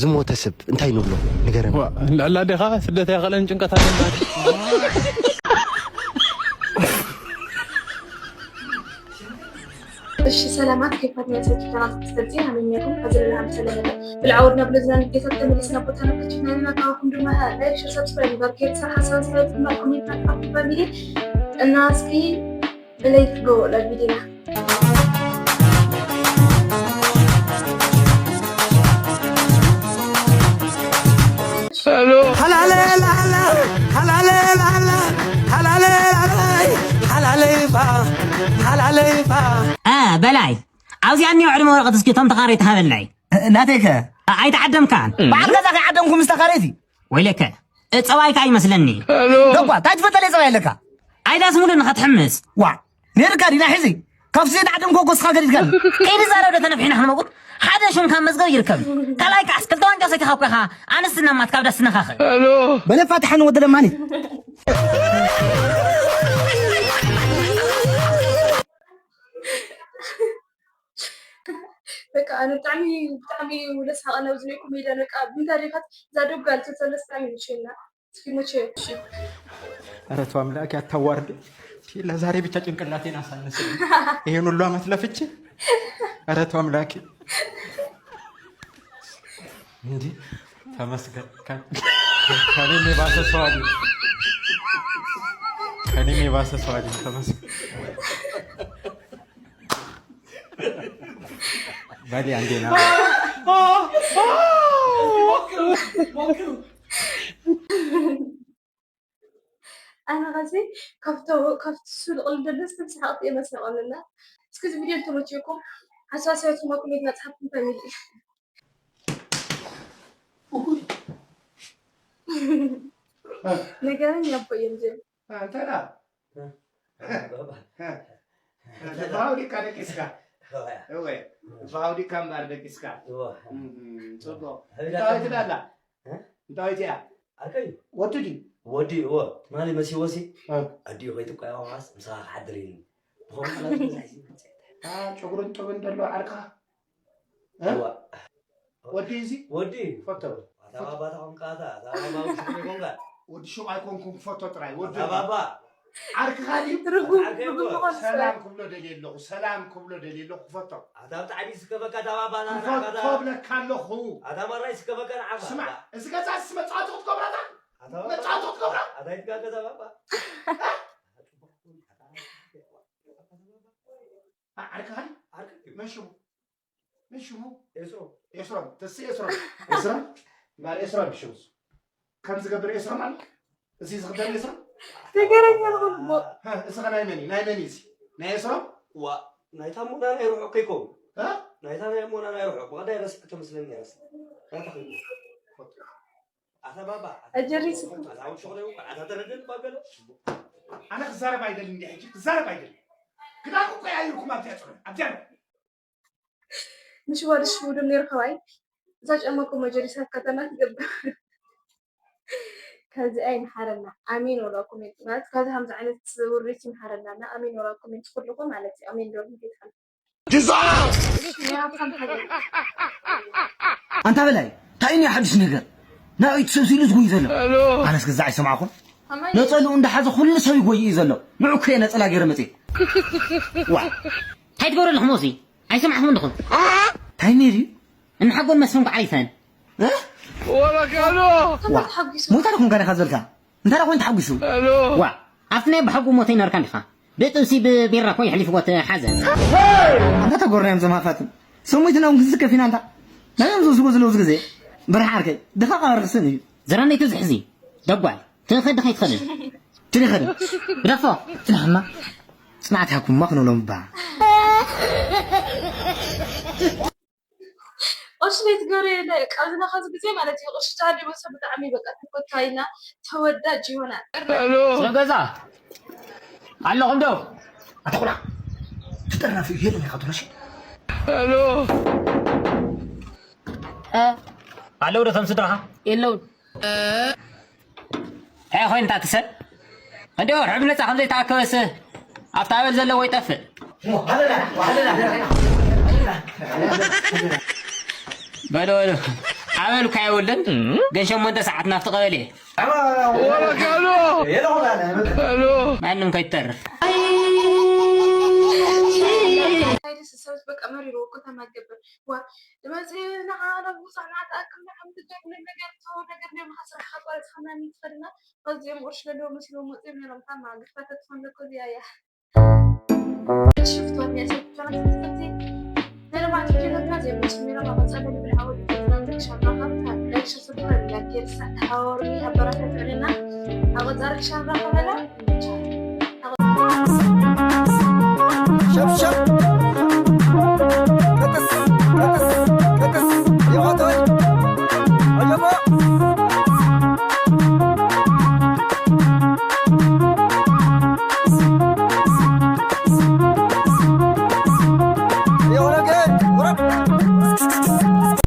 ዝሞተ ሰብ እንታይ ንብሎ? ንገረኒ። ዋ፣ ልዕላ ዲኻ ስደት ያኸለን ጭንቀት ኣለና። እሺ ሰላማት ከይፋት ናይ ሰብስክራይብ ተስተብዚ ኣመኛኩም ከዝለላ ሰለመለ ብልዓወድ ናብ ለዝና ንጌታት ተመለስና ቦታ ነከች ናይ ናካኹም ድማ ላይክ ሸር ሰብስክራይብ ባር ጌት ሰር ሐሳብ ሰብስክራይብ ባር ኮሜንት ባር ፋሚሊ እና እስኪ let's go ለቪዲዮና በላይ ኣብዚኣ እኒኦ ዕድመ ወረቐት እስኪ እቶም ተኻረይቲ ሃበለይ። ናተይከ? ኣይተዓደምካን። በዓል ገዛ ከይዓደምኩ ምስ ተኻረይቲ። ወይለከ እፀዋይካ ይመስለኒ። ደጓ እንታይ ትፈጠለ ፀባይ ኣለካ? ኣይዳስ ሙሉ ንኸትሕምስ። ዋ ነይርካ ዲና ሕዚ ካብዚ ዘይተዓደምኮ ጎስኻ ገዲድካ። ከይዲ ዛረብ ዶ ተነፍሒና ክንመቁት ሓደ ሽም ካብ መዝገብ ይርከብ። ካልኣይ ከዓስ ክልተ ዋንጫ ሰቲኻ እኮ ኢኻ ኣንስትና ማት ካብ ዳስነኻኸ። በለ ፋትሓን ወደ ለማኒ በቃ ኣነ ብጣዕሚ ብጣዕሚ ውለስ ሓቐ ናብ ዝኔኩም ሜዳ ነቃ ብንታሪኻት ዛደብ ጋል ተዘለስ ብጣዕሚ ይመቸና እስኪ መቸ ኧረ ተው አምላኬ አታዋርድ። ለዛሬ ብቻ ጭንቅላቴን አሳነሰ። ይሄን ሁሉ አመት ለፍቼ ኧረ ተው አምላኬ። እንዴ ተመስገን። ከኔም የባሰ ሰው አለ። ከኔም የባሰ ሰው አለ። ተመስገን። በሊ አንዴ ና። ኣነ ኸዚ ካብቲ ካብቲ ሱቅ ልደለስ ተምሳሓቅቲ እየ መስረቀሉና እስኪ እዚ ቪድዮ እንተመችኩም ሓሳብ ሰበትኩም ኣብ ኮሜንት መፅሓፍኩም ፋሚሊ ነገረኝ ያቦ እዮም ዝብል እንተዳ ባውዲካ ደቂስካ እወ ባውዲካ እምበር ደቂስካ ጽቡቅ እንታይ ትዳላ እንታይ እያ ኣከይ ወዲ ድዩ ወዲ እወ ትማሊ መሲወሲ ኣዲኡ ከይትቆያ ዋስ ምሳኻ ክሓድር ኢልኒ ብኸምኡ ጨጉርን ጡብን ደሎ ዓርካ ወዲ እዚ ወዲ ፈቶ ኣታ ባባ ተኾንካ ኣታ ኣታ ባባ ውሽጢ ኮንካ ወዲ ሹቕ ኣይኮንኩም ክፈቶ ጥራይ ወዲ ኣታ ባባ ዓርክኻ ድዩ ሰላም ክብሎ ደልየ ኣለኹ ሰላም ክብሎ ደልየ ኣለኹ ክፈቶ ኣታ ብጣዕሚ ዝስከፈካ ኣታ ባባ ክፈቶ ብለካ ኣለኹ ኣታ ማራ ይስከፈካ ንዓኻ ስማዕ እዚ ገዛ እዚ መጻወቲ ክትገብራ ኣታ መጻወቲ ክትገብራ ኣታ ይትጋገዛ ባባ ዓርክኻ ዓርክ መሽሙ መሽሙ ኤስሮም ኤስሮም ተሲ ኤስሮም ኤስሮም ማር ኤስሮም ሽሙ ከም ዝገብር ኤስሮም ኣሎ እዚ ዝኽደን ኤስሮም ነገረኛ ዝኾን እሞ እዚ ኸ ናይ መን እዩ ናይ መን እዩ እዚ ናይ ኤስሮም ዋ ናይታ ሞና ናይ ርሑቕ ከይከውን ናይታ ናይ ሞና ናይ ርሑቕ ብቐዳይ ረስዕ ተመስለኒ ያስ ናታ ከይከውን ኣታ ባባ ኣጀሪስ ኣታ ውሽቕ ናይ ውቃ ኣታ ተረደን ባገለ ኣነ ክዛረብ ኣይደልን እንዲ ሕጂ ክዛረብ ኣይደልን ክዳንኩም ቀያይርኩም ኣብዚያ ፅኑ ኣብዚያ ምሽ ወደ ሽውዱ ነይሩ ከዋይ እዛ ጫማ እኮ መጀሪሳ ከተማ ትገብር ከዚ ኣይምሓረና ኣሜን ወላ ኮሜንት ማለት ከዚ ከምዚ ዓይነት ውርሪት ይምሓረና እና ኣሜን ወላ ኮሜንት ኩልኹም ማለት እዩ ኣሜን ዶ እንታይ ትሓል ኣንታ በላይ እንታይ እዩ ሓድሽ ነገር ናበይ ትሰብሲሉ ዝጉይ ዘሎ ኣነስ ግዛዕ ይሰማዕኹም ነፀሉ እንዳሓዘ ኩሉ ሰብ ይጎይ እዩ ዘሎ ንዑ ከየ ነፀላ ገይረ መፅእ ዋ እንታይ ትገብሩ ኣለኹም እዚ ኣይሰማዕኹም ኣለኹም እንታይ ነይሩ እዩ እንሓጎን መስፍን ጓዕሪተን ሞታ ዲኹም ገና ኢኻ ዝበልካ እንታይ ዳ ኮይኑ ተሓጒሱ ዋ ኣብቲ ናይ ብሓጉ ሞተ ይነርካ እንዲኻ ብጥብሲ ብቢራ እኮ የሕሊፍዎ እቲ ሓዘን ኣንታ ተጎርናዮም ዘም ሃፋትም ሰሙይትና እውን ክንስከፍ ኢና እንታ ናዮም ዝወስዎ ዘለዉ ግዜ ብርሓ ዓርከይ ድኻ ቃርርስን እዩ ዝራነይቱ ዝሕዚ ደጓል ትኸድ ኸይትኸድን ትሪኸድን ግደፎ ጽናሕማ ጽናዕት ሃኩማ ክንብሎም እባ ኦሽሌት ገሬ ቀዝና ከዚ ግዜ ማለት እዩ ቅሽታ ሊበሶ ብጣዕሚ በቃ ተፈታይና ተወዳጅ ይሆናል። ስለ ገዛ ኣለኹም ዶ ኣትኹላ ትጠራፊ የለን ኢኻ ትብለሽ ኣለዉ ዶ ከም ስድራኻ የለውን እንታይ ኮይንታ ትሰብ እንዲኦ ርሑብ ነፃ ከም ዘይተኣከበስ ኣብቲ ኣበል ዘለዎ ይጠፍእ በሎ በሎ ኣበልካ የብልን። ግን ሸሞንተ ሰዓት ናፍቲ ቀበሌ ማንም ከይተርፍ። ሰብት በቃ መሪሩ እኮ ተማገብር ዋ ድመፅ ንዓ ናብ ውፃና ተኣክልና ከም ትገብነ ነገር ተወ ነገር ናይ ማሓስራ ሓቋረፅና ንትኸድና በዚኦም ቁርሽ ለለዎ መሲሎም ወፂኦም ነሮም ታማ ግፋተ ትኾን ለኮ እዚኣ እያ ሽፍቶት ናይ ሰብ ቻናል ትምህርቲ ነለማት ጀነትና ዜብስ ሚራ ማመፀ ለልብል ዓወድ ትምህርቲ ሻምራኻ ላይክ ሸር ሰብስክራይብ ላይክ የርሳ ተሓወሩ ኣበራታት ዕልና ኣቆፃሪ ሻምራኻ በላ ሸብሸብ